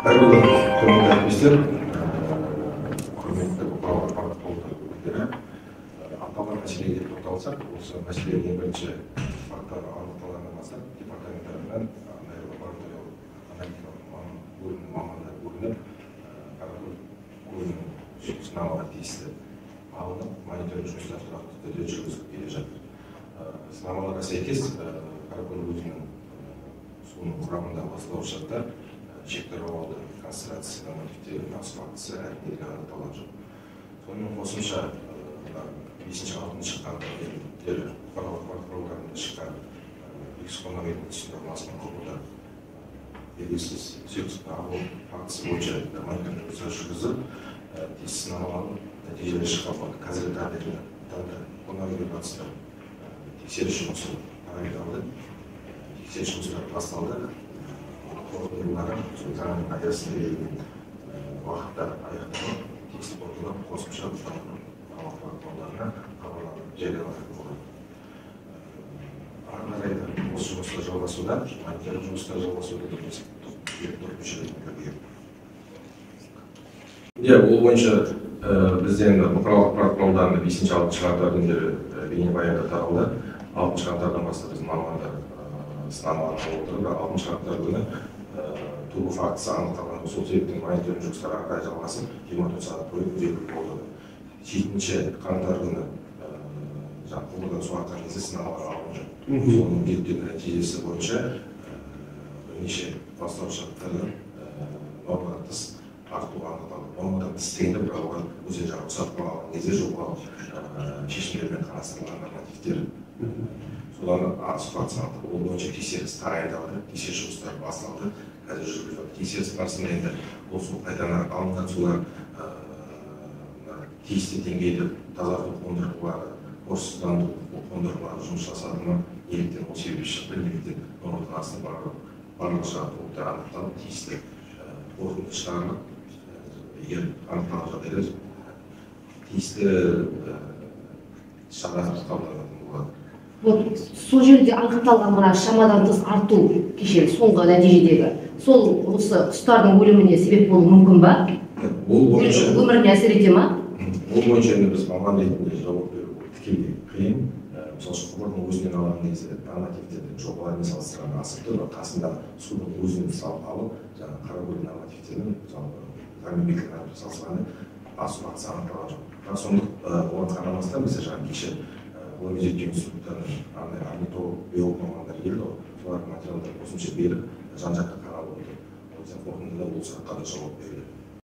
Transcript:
Қайырлы күн, құрметті әріптестер, құрметті бұқаралық ақпарат құралдары өкілдері. Аталған мәселеге тоқталсақ, осы мәселе ең бірінші факттар анықталғаннан бастап департамент тарапынан арнайы лабораториялық аналитикалық бөлімінің мамандары бөлініп, Қаракөл көлінің сынамалар тиісті алынып, мониторинг жұмыстары тұрақты түрде жүргізіліп келе жатыр. Сынамаларға сәйкес Қаракөл өзенінің суының құрамында ластаушы заттар шекараларды концентрация нормативтерінің асу фактісі әлі күнге анықталған жоқ. Сонымен қосымша 5-6 қаңтар күндері бұқаралық ақпарат құралдарында шыққан X қонақ үйдің тұсында орналасқан құбырда белгісіз сұйықтықты ағу фактісі бойынша мониторинг жұмыстары жүргізіліп, тиісті сынамалардың нәтижелері шыққан болды. Қазіргі таңда қонақ үйге қатысты тексеріс жұмысы тағайындалды, тексеріс жұмыстары басталды. Қорытындылары заңның аясында берілген уақытта аяқталып, тиісті қорытындылар қосымша ақпарат құралдарына хабарланып жарияланатын болады. Ары қарай да осы жұмыстар жалғасуда, мониторинг жұмыстары жалғасуда деп 4-ші. Иә, ол бойынша бізде енді бұқаралық ақпарат құралдарында 5-6 қаңтар күндері бейнебаяндар таралды. 6 қаңтардан бастап біздің мамандар сынамалар алып отыр. Бірақ 6 қаңтар күні төгу фактісі анықталған. Сол себептен мониторинг жұмыстары ары қарай жалғасып, 24 сағат бойы күзетіліп болды. 7 қаңтар күні жаңағы құбырдан су аққан кезде сынамалар алынған жоқ. Соның зерттеу нәтижесі бойынша бірнеше ластаушы заттардың нормадан тыс артуы анықталды. Нормадан тыс дегенде, бірақ оған өзен жағы рұқсат алған кезде жобалық шешімдермен қарастырылған нормативтер. Содан асу фактісі анықталды. Ол бойынша тексеріс тағайындалды, тексеріс жұмыстары басталды, қазір жүргізіліп жатыр. Тексеріс барысында енді ол су қайтадан алынған сулар тиісті деңгейде тазарту қондырғылары, қорсыздандыру қондырғылары жұмыс жасады ма, неліктен ол себеп шықты, неліктен нормадан асты, барлық жаңағы толықтай анықталып, тиісті қорытынды шығарылып, егер анықталған жағдайда тиісті шара қабылданатын болады. Вот сол жерде анықталған мына шамадан тыс арту кеше соңғы нәтижедегі сол осы құстардың өліміне себеп болуы мүмкін ба? Ол бойынша өміріне әсер ете ма? Ол бойынша енді біз маман ретінде жауап беру тікелей қиын. Мысалы үшін, құбырдың өзінен алған кезде нормативтердің жобалармен салыстырғанда асып тұр, бірақ қасындағы судың өзінен салып алып, жаңағы Қаракөл нормативтерінің, мысалы, заңмен бекітілген салыстырғанда асу фактісі анықталған жоқ. Бірақ сондық оған қарамастан бізде жаңағы кеше ғылыми зерттеу институттарының арнайы орнитолог, биолог мамандары келді ғой, солардың материалдарын қосымша беріп, жан жақты қаралып отыр. Ол бізден қорытындыда ол сұраққа да жауап беріледі.